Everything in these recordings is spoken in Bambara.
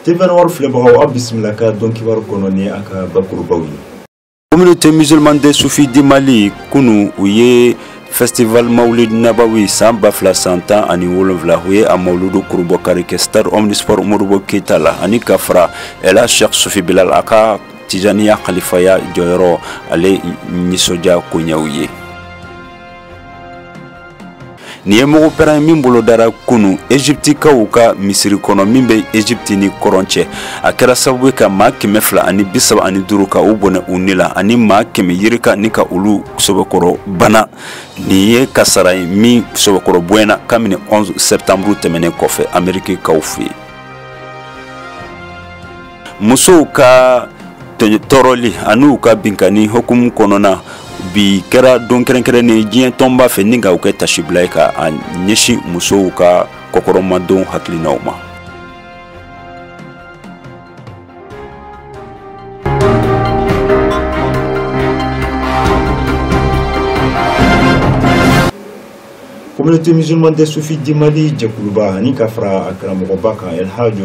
Stephen Wari filɛbagaw, aw bisimila ka don kibaru kɔnɔ ni a ka bakurubaw ye. Communauté musulmane des Soufis du Mali, kunu u ye festival Maulid Nabawi san 2017, u ye a mawuludu kurubɔkari kɛ stade Omnisport Modibo Keita la, ani ka fara El Hadj Cheikh Sufi Bilal a ka Tijaniya khalifaya jɔyɔrɔ ale nisɔndiya koɲɛw ye. Nin ye mugu pɛrɛn min bolodara kunu Egyptikaw ka misiri kɔnɔ min bɛ Egypte ni kɔrɔn cɛ. A kɛra sababu ye ka maa 235 ka u bɔnɛ u ni la, ani maa 100 yirika ni ka olu sɛbɛkɔrɔ bana. Nin ye kasara ye min sɛbɛkɔrɔ bonyana kabini 11 septembre tɛmɛnen kɔfɛ Amerikikaw fɛ yen. Musow ka tɔɔrɔli an'u ka binkanni hukumu kɔnɔna, bi kɛra don kɛrɛnkɛrɛnnen diɲɛ tɔnba fɛ ni ka o kɛ tasibila ye ka a ɲɛsin musow ka kɔkɔrɔmadon hakilinaw ma. Communauté musulmane des Soufis du Mali jɛkuluba, ani ka fara a karamɔgɔba kan El Hadj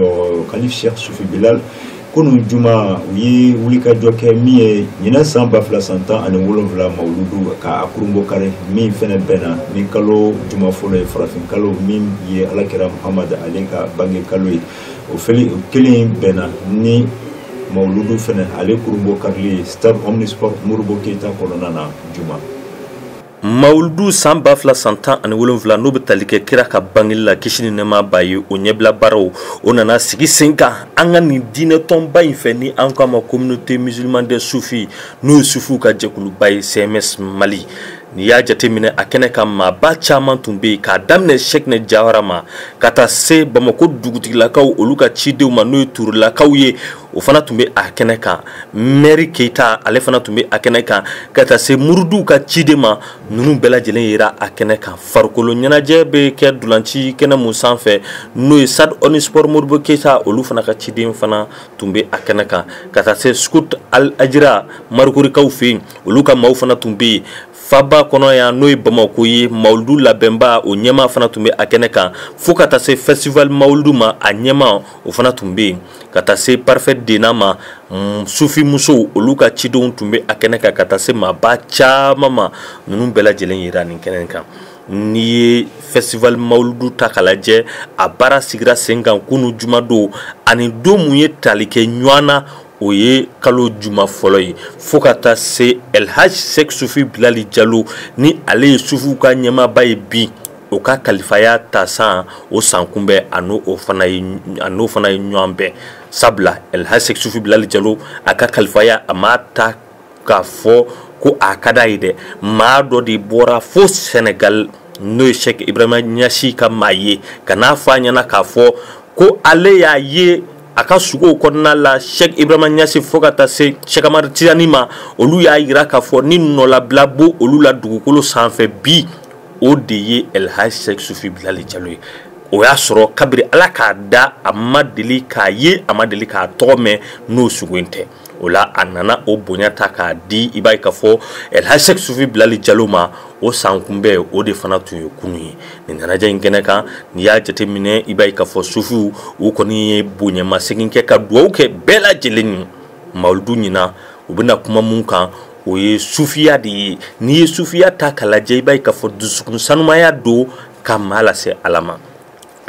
Khalif Cheikh Sufi Bilal, kunu juma u ye wulikajɔ kɛ min ye ɲinan san 2017 mawuludu ka a kurunbɔ kari, min fɛnɛ bɛnna ni kalo juma fɔlɔ ye, farafin kalo min ye alakira Muhamad ale ka bange kalo ye. O fɛli o kelen bɛnna ni mawuludu fɛnɛ ale kurunbɔ karili ye stade Omnisport Modibo Keita kɔnɔna na juma. Mawuludu san 2017, n'o bɛ tali kɛ kira ka bangeli la, kisi ni nɛɛma b'a ye, o ɲɛbila baaraw o nana sigi sen kan an ka nin diinɛ tɔnba in fɛ ni an k'a ma communauté musulmane des Soufis, n'o ye sufiw ka jɛkuluba ye CMS Mali. N'i y'a jateminɛ a kɛnɛ kan, maaba caman tun bɛ yen, k'a daminɛ Cheickna Jawara ma ka taa se Bamakɔ dugutigilakaw olu ka cidenw ma, n'o ye Turelakaw ye, o fana tun bɛ a kɛnɛ kan. Mɛri Keita ale fana tun bɛ a kɛnɛ kan, ka taa se Muruduw ka ciden ma. Ninnu bɛɛ lajɛlen yera a kɛnɛ kan. Farikolo ɲɛnajɛ bɛ kɛ dulanci kɛnɛ mun sanfɛ, n'o ye stade Omnisport Modibo Keita, olu fana ka ciden fana tun bɛ a kɛnɛ kan, ka taa se Scout Al Ajira Marikorikaw fɛ yen, olu ka maaw fana tun bɛ yen. Faba kɔnɔ yan, n'o ye Bamakɔ ye, mawuludu labɛnba o ɲɛmaa fana tun bɛ a kɛnɛ kan, fo ka taa se festival mawuludu ma, a ɲɛmaa o fana tun bɛ yen, ka taa se parfait dena ma, sufi musow olu ka cidenw tun bɛ a kɛnɛ kan, ka taa se maaba caman ma. Ninnu bɛɛ lajɛlen yera nin kɛnɛ kan. N'i ye festival mawuludu ta k'a lajɛ, a baara sigira sen kan kunu jumadon, ani don mun ye tali kɛ ɲɔgɔn na, o ye kalo juma fɔlɔ ye, fo ka taa se El Hadj Cheikh Sufi Bilali Jalo, ni ale ye sufiw ka ɲɛmaaba ye bi, o ka kalifaya ta san o san kunbɛn, a n'o fana ye ɲɔgɔn bɛn. Sabula El Hadj Cheikh Sufi Bilali Jalo a ka kalifaya a ma ta k'a fɔ ko a ka d'a ye dɛ, maa dɔ de bɔra fo Senegal, n'o ye Cheikh Ibrahima Niasse ka maa ye, ka n'a fɔ a ɲɛna k'a fɔ ko ale y'a ye a ka sugow kɔnɔna la, Cheikh Ibrahima Niasse fo ka taa se Cheikh Amadu Tijani ma, olu y'a yira k'a fɔ ni nɔlabila b'o olu la dugukolo sanfɛ bi, o de ye El Hadj Cheikh Sufi Bilali Jalo ye. O y'a sɔrɔ kabiri Ala k'a da, a ma deli k'a ye, a ma deli k'a tɔgɔ mɛn n'o sugo in tɛ. O la a nana o bonya ta k'a di, i b'a ye k'a fɔ El Hadj Cheikh Sufi Bilali Jalo ma, o san kunbɛn o de fana tun ye kunu ye. Nin ɲɛnajɛ in kɛnɛ kan, n'i y'a jateminɛ, i b'a ye k'a fɔ sufiw u kɔni ye bonyamasegin kɛ ka duwawu kɛ bɛɛ lajɛlen ye. Mawuludu ɲinan u bɛna kuma mun kan, o ye sufiya de ye. N'i ye sufiya ta k'a lajɛ, i b'a ye k'a fɔ dusukun sanumaya don ka maa lase Ala ma.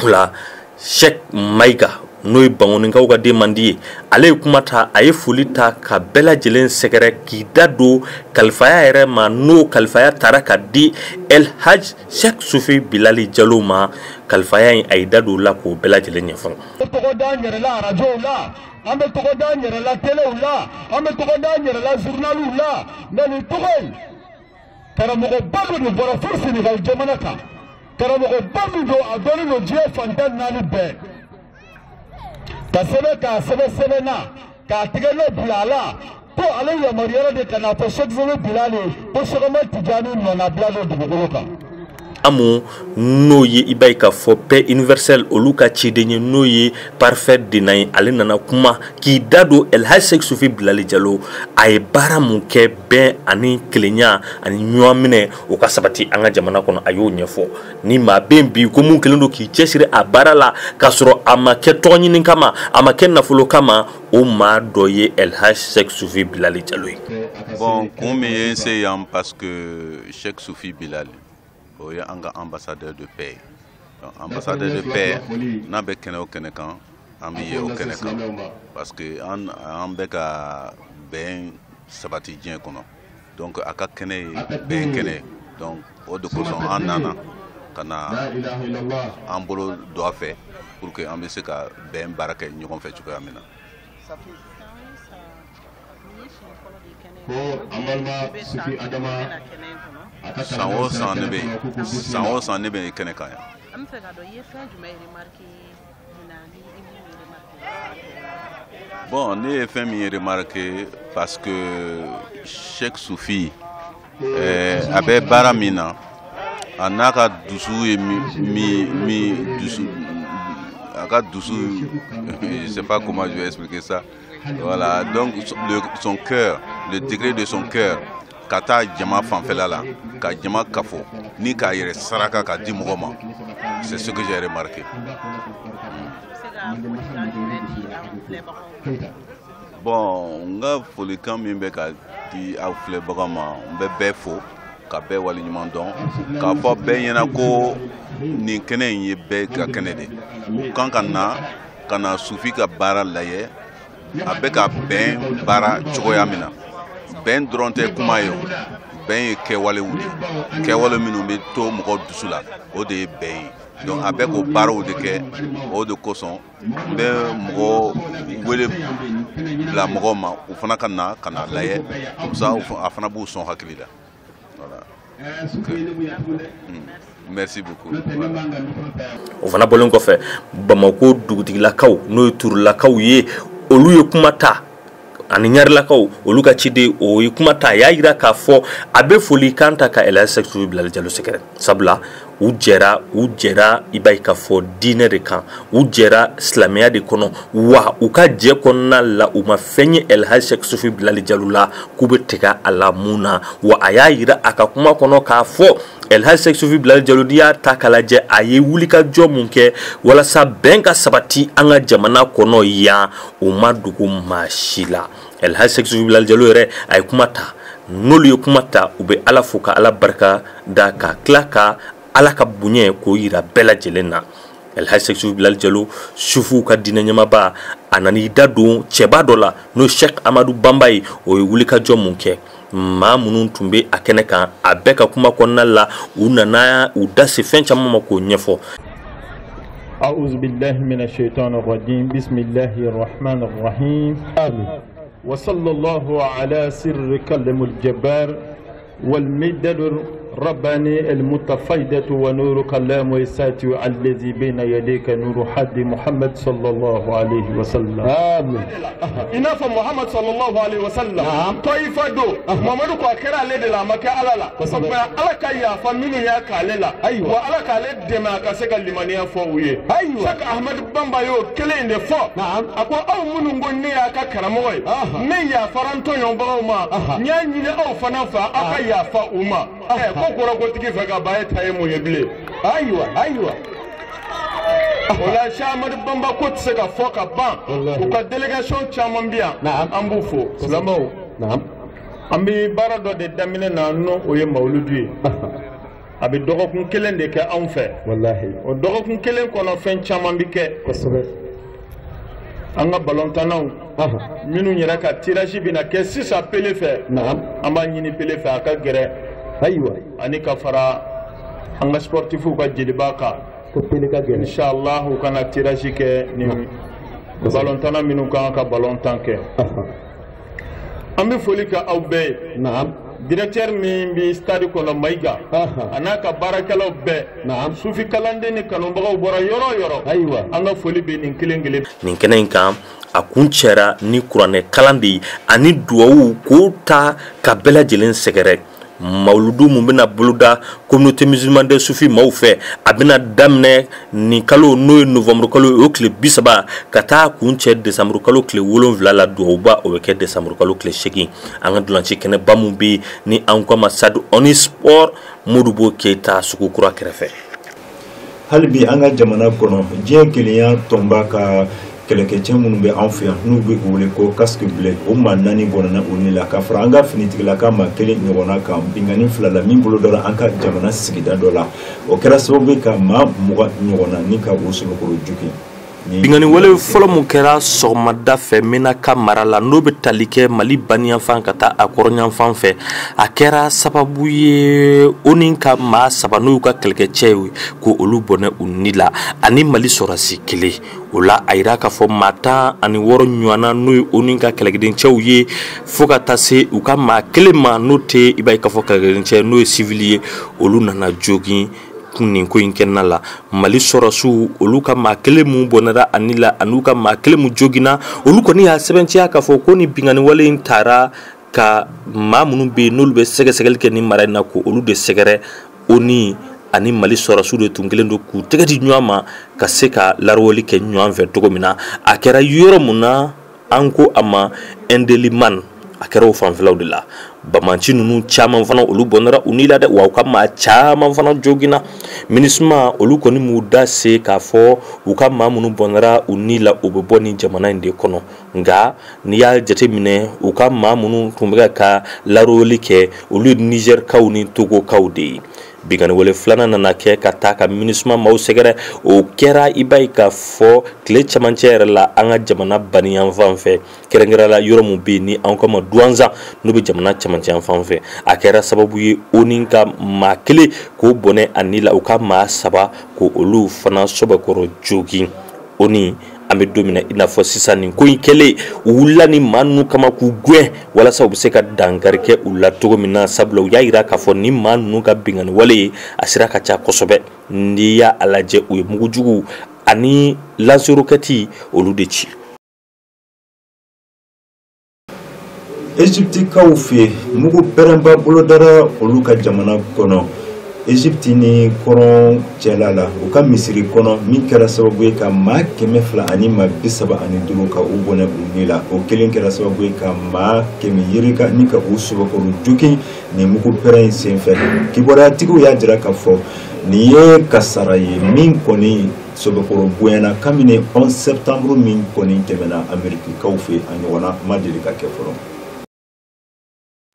O la Cheikh Mayiga, n'o ye Bangoninkaw ka den mandi ye, ale ye kuma ta, a ye foli ta ka bɛɛ lajɛlen sɛgɛrɛ k'i da don kalifaya yɛrɛ ma, n'o kalifaya taara ka di El Hadj Cheikh Sufi Bilali Jalo ma. Kalifaya in a y'i da don o la k'o bɛɛ lajɛlen ɲɛfɔ. Tɔgɔ d'an yɛrɛ la arajow la, an bɛ tɔgɔ d'an yɛrɛ la telew la, an bɛ tɔgɔ d'an yɛrɛ la journaliw la, mais nin tɔgɔ in, karamɔgɔba dɔ de bɔra fo Senegal jamana kan, karamɔgɔba min don, a dɔnnen don diɲɛ fan 14 bɛɛ, ka sɛbɛn k'a sɛbɛn sɛbɛn na, k'a tigɛ n'o bila a la ko ale yamaruyara de ka n'a fɔ Cheikh Sufi Bilali ko Cheikh Amadu Tijani nɔnabila don dugukolo kan. Amu n'o ye i b'a ye k'a fɔ Paix Universelle olu ka ciden ye, n'o ye Parfait Dena ye, ale nana kuma k'i da don El Hadj Cheick Soufi Bilali Jalo a ye baara mun kɛ bɛn ani kelenya ani ɲɔgɔn minɛ o ka sabati an ka jamana kɔnɔ, a y'o ɲɛfɔ. Ni maa bɛ bi ko mun kɛlen don k'i cɛsiri a baara la k'a sɔrɔ a ma kɛ tɔgɔ ɲini kama, a ma kɛ nafolo kama, o maa dɔ ye El Hadj Cheick Soufi Bilali Jalo ye. Bon, kun min ye n se yan, parce que Cheick Soufi Bilali, o ye an ka ambassadeur de paix. Donc ambassadeur de paix, n'a bɛ kɛnɛ o kɛnɛ kan, an bɛ ye o kɛnɛ kan, parce que an bɛ ka bɛn sabati diɲɛ kɔnɔ. Donc a ka kɛnɛ ye bɛn kɛnɛ. Donc o de kosɔn an nana ka na an bolo don a fɛ pour que an bɛ se ka bɛn baara kɛ ɲɔgɔn fɛ cogoya min na. San o san ne bɛ yen, san o san ne bɛ kɛnɛ kan yan. An bɛ fɛ k'a dɔn i ye fɛn jumɛn remarqué ɲinan ni i m'o remarqué? Bon, ne ye fɛn min remarqué, parce que Cheick Soufi a bɛ baara min na, a n'a ka dusu ye mi dusu, a ka dusu, je sais pas comment je vais expliquer ça. Voilà, donc son cœur, le degré de son cœur, ka taa jama fanfɛla la, ka jama kafo ni k'a yɛrɛ saraka ka di mɔgɔ ma, c'est ce que j'ai remarqué. Bon, n ka folikan min bɛ ka di aw filɛbagaw ma, n bɛ bɛɛ fo ka bɛɛ waleɲuman dɔn, k'a fɔ bɛɛ ɲɛna ko nin kɛnɛ in ye bɛɛ ka kɛnɛ de. U kan ka na ka na Soufi ka baara lajɛ, a bɛ ka bɛn baara cogoya min na. Bɛn dɔrɔn tɛ kuma ye, o bɛn ye kɛwalew de ye, kɛwale minnu bɛ to mɔgɔ dusu la, o de ye bɛn ye. Donc a bɛ k'o baaraw de kɛ, o de kosɔn n bɛ mɔgɔ wele bila mɔgɔw ma, u fana ka na ka na lajɛ, comme ça a fana b'u sɔn hakili la. Voilà. Merci beaucoup. Voilà. O fana bɔlen kɔfɛ, Bamako dugutigilakaw n'o ye Turulakaw ye, olu ye kuma ta, ani ɲarilakaw olu ka ciden o ye kuma ta, a y'a yira k'a fɔ a bɛ folikan ta ka El Hadj Cheick Soufi Bilali Jalo sɛgɛrɛ, sabula u jɛra i b'a ye k'a fɔ diinɛ de kan, u jɛra silamɛya de kɔnɔ, wa u ka jɛ kɔnɔna la u ma fɛn ye El Hadj Cheick Soufi Bilali Jalo la k'u bɛ tigɛ a la mun na. Wa a y'a yira a ka kuma kɔnɔ k'a fɔ El Hadj Cheick Soufi Bilali Jalo, n'i y'a ta k'a lajɛ, a ye wulikajɔ mun kɛ walasa bɛn ka sabati an ka jamana kɔnɔ yan, o ma dogo maa si la. El Hadj Cheick Soufi Bilali Jalo yɛrɛ a ye kuma ta, n'olu ye kuma ta, u bɛ Ala fo ka Ala barika da, ka tila ka Ala ka bonya k'o yira bɛɛ lajɛlen na. El Hadj Cheick Soufi Bilali Jalo, sufuw ka diinɛ ɲɛmaaba, a nan'i da don cɛba dɔ la n'o Cheikh Amadou Bamba ye, o ye wulikajɔ mun kɛ, maa minnu tun bɛ a kɛnɛ kan, a bɛɛ ka kuma kɔnɔna la, u nana u da se fɛn caman ma k'o ɲɛfɔ. أعوذ بالله من الشيطان الرجيم، بسم الله الرحمن الرحيم، وصلى الله على سر كلم الجبار والمدل الرباني المتفيدة ونور كلام ويساتي الذي بين يديك نور حد محمد صلى الله عليه وسلم. آمين. إنا محمد صلى الله عليه وسلم. طيفة دو محمد كوكرا لدلا مكة على لا. على كيا فمنو يا كاللا. أيوة. وعلى كالد دماء كسر لمنيا فوقيه. أيوة. شك أحمد بامبا يو كلين دفو. نعم. أقول أو منو نقولني يا كرموي. نيا فرانتو يوم بعوما. نيا نيا أو فنافا أكيا فاوما. Ko kɔrɔkotigi fɛ ka ba ye ta ye mun ye bilen. Ayiwa ayiwa. O la Cheikh Amadou Bamba ko tɛ se ka fɔ ka ban. U ka délégation caman bɛ yan. An b'u fo. Silamɛw. An bɛ baara dɔ de daminɛ na n'o o ye mawuludu ye. A bɛ dɔgɔkun kelen de kɛ anw fɛ. Walahi. O dɔgɔkun kelen kɔnɔ fɛn caman bɛ kɛ. Kosɛbɛ. An ka balontannaw minnu yɛrɛ ka tirage bɛna kɛ sisan Pele fɛ. An b'a ɲini Pele fɛ a ka gɛrɛ. Ayiwa, ani ka fara an ka sportifu ka jeliba kan, ko Pele ka gɛrɛ, inshallah u kana tirage kɛ ni balontanna minnu kan ka balontan kɛ. An bɛ foli kɛ aw bɛɛ ye. Directeur min bɛ stade kɔnɔ Mayiga, a n'a ka baarakɛlaw bɛɛ, sufi kalanden ni kanubagaw bɔra yɔrɔ o yɔrɔ, ayiwa, an ka foli bɛ nin kelen kelen. Nin kɛnɛ in kan, a kun cɛra ni kuranɛ kalan de ye ani duwawu k'o ta ka bɛɛ lajɛlen sɛgɛrɛ. Mawuludu mun bɛna boloda communauté musulmane des soufis maaw fɛ, a bɛna daminɛ nin kalo n'o ye novembre kalo ye, o tile 30 ka taa kuncɛ décembre kalo tile 7 la. Duwawuba o bɛ kɛ décembre kalo tile 8. An ka ntolanci kɛnɛba mun bɛ yen ni an ko a ma Stade Omnisport Modibo Keyita sugu kura kɛrɛfɛ. Hali bi an ka jamana kɔnɔ, diɲɛ kelenya tɔnba ka kɛlɛkɛcɛ minnu bɛ an fɛ yan n'u bɛ u wele ko casque bleu, o maa 4 bɔnna u ni la ka fara an ka finitigilaka maa 1 ɲɔgɔnna kan binkanni 2 la min bolo dara an ka jamana sigida dɔ la. O kɛra sababu ye ka maa 20 ɲɔgɔnna ni ka u sɛbɛkɔrɔ jogin. Binkanni wale fɔlɔ mun kɛra sɔgɔmada fɛ Menaka mara la, n'o bɛ tali kɛ Mali baniyanfan ka taa a kɔrɔnyanfan fɛ, a kɛra sababu ye ONU ka maa 3 n'u ka kɛlɛkɛcɛ ye ko olu bɔnɛ u ni la, ani Mali sɔrɔdasi 1. O la a yira k'a fɔ maa 16 ɲɔgɔnna n'o ye ONU ka kɛlɛkɛdencɛw ye, fo ka taa se u ka maa 1 ma n'o tɛ i b'a ye k'a fɔ kɛlɛkɛdencɛ n'o ye sivili ye, olu nana jogin nin ko in kɛnɛna la. Mali sɔrɔsiw olu ka maa 1 mun bɔnɛra ani la, an'u ka maa 1 mun joginna, olu kɔni y'a sɛbɛntiya k'a fɔ ko ni binkanni wale in taara ka maa minnu bɛ yen n'olu bɛ sɛgɛsɛgɛli kɛ ni mara in na, ko olu de sɛgɛrɛ. ONU ani Mali sɔrɔsiw de tun kɛlen don k'u tɛgɛ di ɲɔgɔn ma ka se ka laraweli kɛ ɲɔgɔn fɛ cogo min na. A kɛra yɔrɔ mun na, an ko a ma Indeliman, a kɛra o fanfɛlaw de la. Bamanci ninnu caman fana olu bɔnɛra u ni la dɛ, wa u ka maa caman fana joginna. MINUSMA olu kɔni m'u da se k'a fɔ u ka maa minnu bɔnɛra u ni la u bɛ bɔ nin jamana in de kɔnɔ, nka n'i y'a jateminɛ u ka maa minnu tun bɛ ka laraweli kɛ olu ye Nizɛrikaw ni Togokaw de ye. Binkanni wale filanan nana kɛ ka taa ka MINUSMA maaw sɛgɛrɛ, o kɛra i b'a ye k'a fɔ tile cɛmancɛ yɛrɛ la an ka jamana baniyanfan fɛ, kɛrɛnkɛrɛn la yɔrɔ mun bɛ yen ni an kama Duwanzan n'o bɛ jamana cɛmancɛ yanfan fɛ. A kɛra sababu ye ONU ka maa 1 k'o bɔnɛ a ni la, u ka maa 3 ko olu fana sɔbɛkɔrɔ jogin. ONU an bɛ don min na i n'a fɔ sisan, nin ko in kɛlen u wulila ni maa ninnu kama k'u gɛn walasa u bɛ se ka dankari kɛ u la cogo min na, sabula u y'a yira k'a fɔ ni maa ninnu ka binkanni wale ye a sira ka ca kosɛbɛ. N'i y'a lajɛ u ye mugujugu ani lance-roquette olu de ci. Egyptikaw fɛ mugu pɛrɛnba bolodara olu ka jamana kɔnɔ, Egypte ni kɔrɔn cɛla la, u ka misiri kɔnɔ, min kɛra sababu ye ka maa 200 ani maa 35 ka u bɔnɛ u ni la. O kelen kɛra sababu ye ka maa 100 yirika ni ka u sɛbɛkɔrɔ jogin nin mugu pɛrɛn in senfɛ. Kibaruyatigiw y'a jira k'a fɔ nin ye kasara ye min kɔni sɛbɛkɔrɔ bonyana kabini 11 septembre min kɔni tɛmɛna Amerikikaw fɛ, a ɲɔgɔnna ma deli ka kɛ fɔlɔ.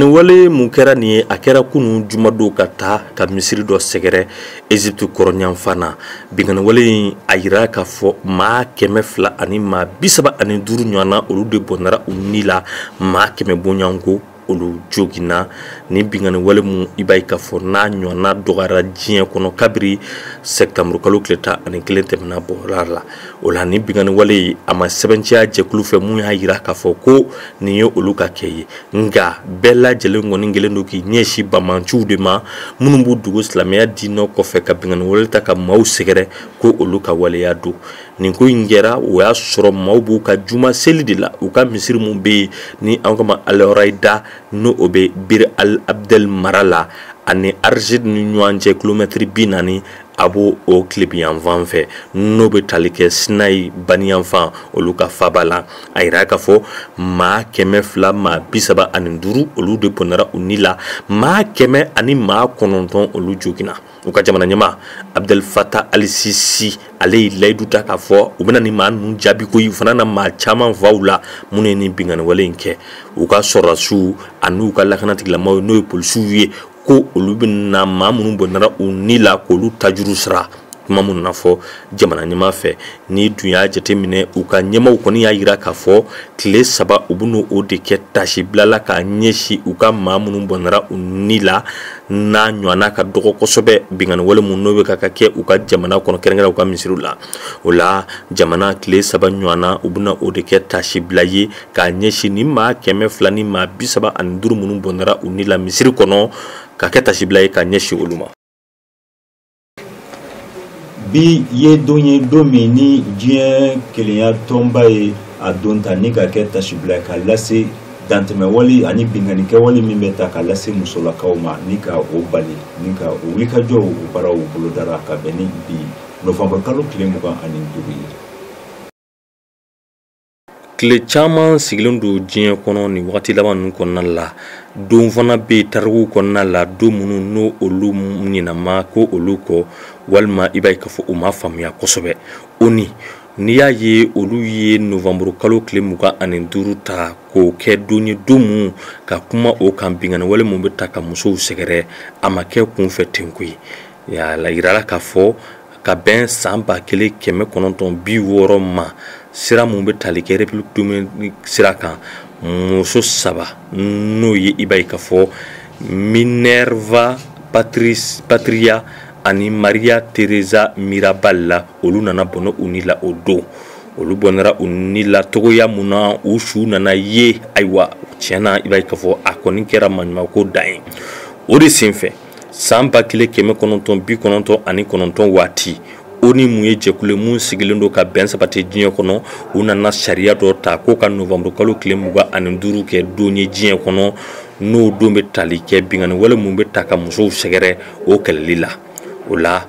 Nin wale mun kɛra nin ye, a kɛra kunun jumadon ka taa ka misiri dɔ sɛgɛrɛ Egypte kɔrɔnyanfan na. Binkanni wale in a yira k'a fɔ maa 200 ani maa 35 ɲɔgɔnna olu de bɔnɛra u ni la, maa 100 bɔɲɔgɔnko olu joginna. Ni binkanni wale mun i b'a ye k'a fɔ n'a ɲɔgɔnna dɔgɔyara diɲɛ kɔnɔ kabiri septembre kalo tile 11 tɛmɛna bɔra la. O la ni binkanni wale a ma sɛbɛntiya jɛkulu fɛ mun y'a yira k'a fɔ ko nin ye olu ka kɛ ye, nka bɛɛ lajɛlen kɔni kɛlen don k'i ɲɛsin bamanciw de ma minnu b'u dogo silamɛya diinɛ kɔfɛ ka binkanni wale ta ka maaw sɛgɛrɛ ko olu ka waleya don. Nin ko in kɛra o y'a sɔrɔ maaw b'u ka juma seli de la, u ka misiri mun bɛ yen ni an kama Al-Raïda n'o o bɛ Bir Al Abdel mara la ani Argide ni ɲɔgɔn cɛ kilomɛtiri 40 a b'o o tilebinyanfan fɛ n'o bɛ tali kɛ Sinayi baniyanfan olu ka faba la. A yira k'a fɔ maa 200 maa 35 olu de bɔnɛra u ni la, maa 100 ani maa 9 olu joginna. U ka jamana ɲɛmaa Abdel Fattah al-Sisi ale ye layidu ta k'a fɔ u bɛna ni maa ninnu jaabi koyi, u fana na maa caman faw la minnu ye nin binkanni wale in kɛ. U ka sɔrɔdasiw ani u ka lakanatigilamaw n'o ye polisiw ye ko olu bɛna maa minnu bɔnɛra u ni la k'olu tajuru sara. Kuma minnu na fɔ jamana ɲɛmaa fɛ, ni dun y'a jateminɛ u ka ɲɛmaaw kɔni y'a yira k'a fɔ tile 3 u bɛn'o o de kɛ tasibila la k'a ɲɛsin u ka maa minnu bɔnɛra u ni la n'a ɲɔgɔnna ka dɔgɔ kosɛbɛ binkanni wale minnu n'o bɛ ka kɛ u ka jamana kɔnɔ kɛrɛnkɛrɛn u ka misiriw la. O la jamana tile 3 ɲɔgɔnna u bɛna o de kɛ tasibila ye k'a ɲɛsin ni maa 200 ni maa 35 minnu bɔnɛra u ni la misiri kɔnɔ ka kɛ tasibila ye k'a ɲɛsin olu ma. Bi ye don ye don min ni diɲɛ kelenya tɔnba ye a don ta ni ka kɛ tasibila ka lase Dantɛmɛwale ani binkannikɛwale min bɛ ta ka lase musolakaw ma ni ka o bali ni ka o wulikajɔw o baaraw bolodara ka bɛn ni bi novanburu kalo tile 25 ye. Tile caman sigilen don diɲɛ kɔnɔ nin wagati laban ninnu kɔnɔna la. Don fana bɛ yen tarikuw kɔnɔna la, don minnu n'o olu ɲinama ko olu kɔ, walima i b'a ye k'a fɔ u ma faamuya kosɛbɛ. O ni n'i y'a ye olu ye novanburu kalo tile 25 ta k'o kɛ don ye, don mun ka kuma o kan, binkanni wale mun bɛ ta ka musow sɛgɛrɛ, a ma kɛ kunfɛ ten koyi. A yirala k'a fɔ ka bɛn san 1960 ma, sira mun bɛ tali kɛ République Dominique sira kan, muso saba n'o ye i b'a ye k'a fɔ Minerva Patria ani Maria Teresa Mirabal la, olu nana bɔnɛ u ni la o don. Olu bɔnɛra u ni la togoya mun na, u su nana ye. Ayiwa, tiɲɛna i b'a ye k'a fɔ a kɔni kɛra maɲumanko dan ye. O de senfɛ san 1999 waati, ONU mun ye jɛkulu mun sigilen don ka bɛn sabati diɲɛ kɔnɔ, u nana sariya dɔ ta ko ka novanburu kalo tile 25 kɛ don ye diɲɛ kɔnɔ, n'o don bɛ tali kɛ binkanni wale mun bɛ ta ka musow sɛgɛrɛ o kɛlɛli la. O la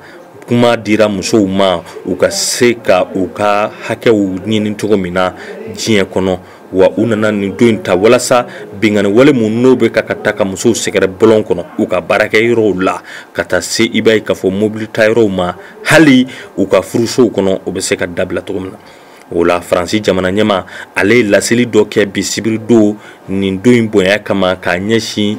kuma dira musow ma u ka se ka u ka hakɛw ɲini cogo min na diɲɛ kɔnɔ. Wa u nana nin don in ta walasa binkanni wale mun n'o bɛ ka taa ka musow sɛgɛrɛ bɔlɔn kɔnɔ u ka baarakɛyɔrɔw la, ka taa se i b'a ye k'a fɔ mobili tayɔrɔw ma, hali u ka furusow kɔnɔ, o bɛ se ka dabila cogo min na. O la Faransi jamana ɲɛmaa ale ye laseli dɔ kɛ bi sibiridon nin don in bonya kama, k'a ɲɛsin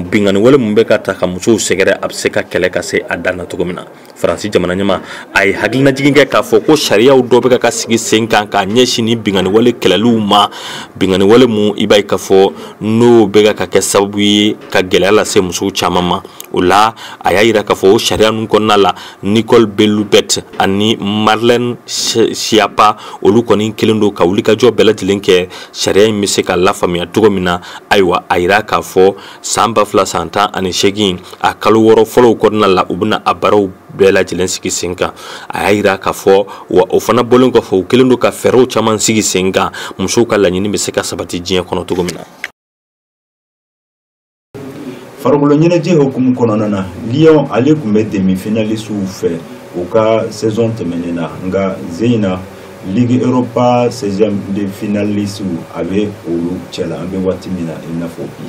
binkanni wale mun bɛ ka ta ka musow sɛgɛrɛ, a bɛ se ka kɛlɛ ka se a dan na cogo min na. Faransi jamana ɲɛmaa a ye hakilinajigin kɛ k'a fɔ ko sariyaw dɔ bɛ ka sigi sen kan k'a ɲɛsin ni binkanni wale kɛlɛliw ma, binkanni wale mun i b'a ye k'a fɔ n'o bɛ ka kɛ sababu ye ka gɛlɛya lase musow caman ma. O la a y'a yira k'a fɔ o sariya ninnu kɔnɔna la, Nicole Belloubet ani Marlène Schiappa olu kɔni kelen don ka wulikajɔ bɛɛ lajɛlen kɛ sariya in bɛ se ka lafaamuya cogo min na. Ayiwa, a yira k'a fɔ san 2018 a kalo 6 fɔlɔw kɔnɔna la, u bɛna a baaraw bɛɛ lajɛlen sigi sen kan. A y'a yira k'a fɔ wa o fana bɔlen kɔfɛ, u kelen don ka fɛɛrɛw caman sigi sen kan musow ka laɲini bɛ se ka sabati diɲɛ kɔnɔ cogo min na. Farikolo ɲɛnajɛ hukumu kɔnɔna na, Lyon ale tun bɛ demi-finalisiw fɛ u ka saison tɛmɛnen na, nka ze in na Ligue Europa 16e de finalisiw a bɛ olu cɛla an bɛ waati min na i n'a fɔ bi.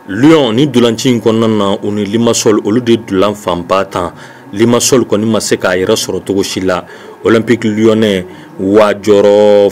Lyon ni dolanci in kɔnɔna na, u ni Limassol olu de dolan fanba tan. Limassol kɔni ma se k'a yɛrɛ sɔrɔ cogo si la. Olympique Lyonnais wa jɔyɔrɔ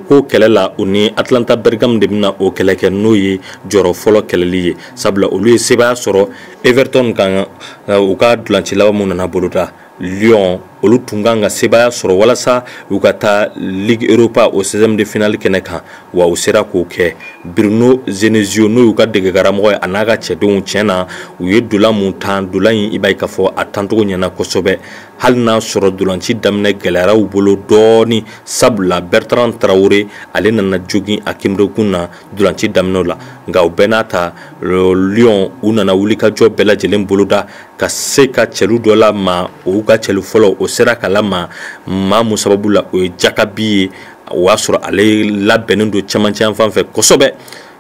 ko kɛlɛ la, u ni Atlanta Bergame de bɛna o kɛlɛ kɛ, n'o ye jɔyɔrɔ fɔlɔ kɛlɛli ye, sabula olu ye sebaaya sɔrɔ Everton kan u ka dolanci laban mun nana boloda. Lyon olu tun kan ka sebaaya sɔrɔ walasa u ka taa Ligue Europa o 16e de finale kɛnɛ kan, wa u sera k'o kɛ. Bruno Genesio n'o y'u ka degekaramɔgɔ ye, a n'a ka cɛdenw, tiɲɛ na u ye dolan mun tan, dolan in i b'a ye k'a fɔ a tancogo ɲɛna kosɛbɛ, hali n'a sɔrɔ dolanci daminɛ gɛlɛyara u bolo dɔɔni, sabula Bertrand Traoré ale nana jogin a kinberekun na dolanci daminɛw la. Nka o bɛɛ n'a ta, Lyon u nana wulikajɔ bɛɛ lajɛlen boloda ka se ka cɛlu dɔ la ma, o ka cɛlu fɔlɔ o sera ka lama maa mun sababu la, o ye Jakabi ye. O y'a sɔrɔ ale labɛnnen don cɛmancɛ yan fan fɛ kosɛbɛ,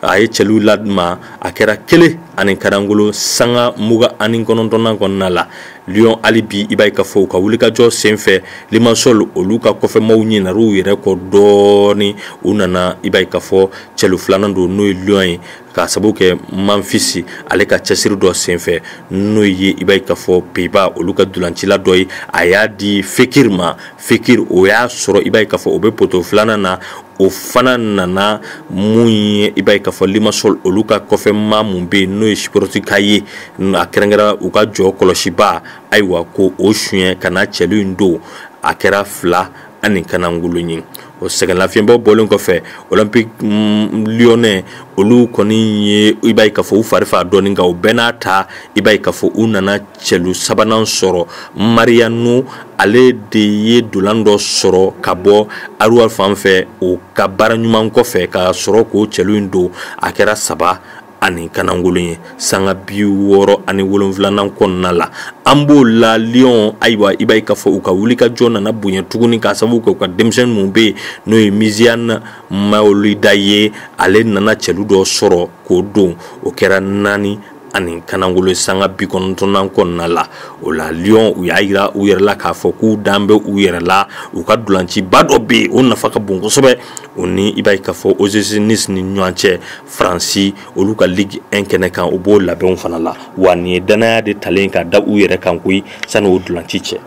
a ye cɛlu lama, a kɛra 1 ani karangolo sanga 29nan kɔnɔna la. Lyon hali bi i b'a ye k'a fɔ u ka wulikajɔ senfɛ, Limassol olu ka kɔfɛmaw ɲinar'u yɛrɛ kɔ dɔɔni, u nana i b'a ye k'a fɔ cɛlu filanan don n'o ye Lyon ye, k'a sababu kɛ Memphis ale ka cɛsiri dɔ senfɛ, n'o ye i b'a ye k'a fɔ Pays-Bas olu ka dolancila dɔ ye, a y'a di Fekir ma. Fekir o y'a sɔrɔ i b'a ye k'a fɔ o bɛ poto filanan na, o fana nana mun ye i b'a ye k'a fɔ Limassol olu ka kɔfɛma mun bɛ yen n'o ye Sportika ye, a kɛrɛnkɛrɛn u ka jɔ kɔlɔsiba, ayiwa ko o suɲɛ ka na cɛlu in don, a kɛra 2 ani kanangolo ye. O sɛgɛnlafiɲɛbɔ bɔlen kɔfɛ, Olympique Lyonnais olu kɔni ye i b'a ye k'a fɔ u fari fa dɔɔni, nka o bɛɛ n'a ta i b'a ye k'a fɔ u nana cɛlu sabanan sɔrɔ. Mariano ale de ye dolan dɔ sɔrɔ ka bɔ Arouar fan fɛ, o ka baara ɲuman kɔfɛ ka sɔrɔ k'o cɛlu in don, a kɛra 3 ani kanangolon ye sanga 67nan kɔnɔna la. An b'o la Lyon, ayiwa i b'a ye k'a fɔ u ka wulikajɔ nana bonya tuguni k'a sababu kɛ u ka denmisɛnnin mun bɛ yen n'o ye Myziane Maolida ye, ale nana cɛlu dɔ sɔrɔ k'o don, o kɛra 4 ani kanangolo sanga 90nan kɔnɔna la. O la Lyon u y'a yira u yɛrɛ la k'a fɔ k'u dan bɛ u yɛrɛ la, u ka dolanciba dɔ bɛ yen o nafa ka bon kosɛbɛ, o ni i b'a ye k'a fɔ OGC Nice ni ɲɔgɔn cɛ Faransi olu ka Ligue 1 kɛnɛ kan, u b'o labɛnw fana la. Wa nin ye danaya de talen ka da u yɛrɛ kan koyi sani o dolanci cɛ.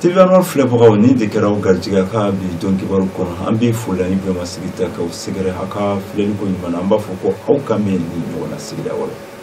TV Anwar filɛbagaw, nin de kɛra aw garijɛgɛ ka bi don kibaru kɔnɔ. An bɛ foli ani bonyamasigi ta k'aw sɛgɛrɛ a ka filɛli ko ɲuman na. An b'a fɔ ko aw ka mɛn ni ɲɔgɔn na sigida wɛrɛ.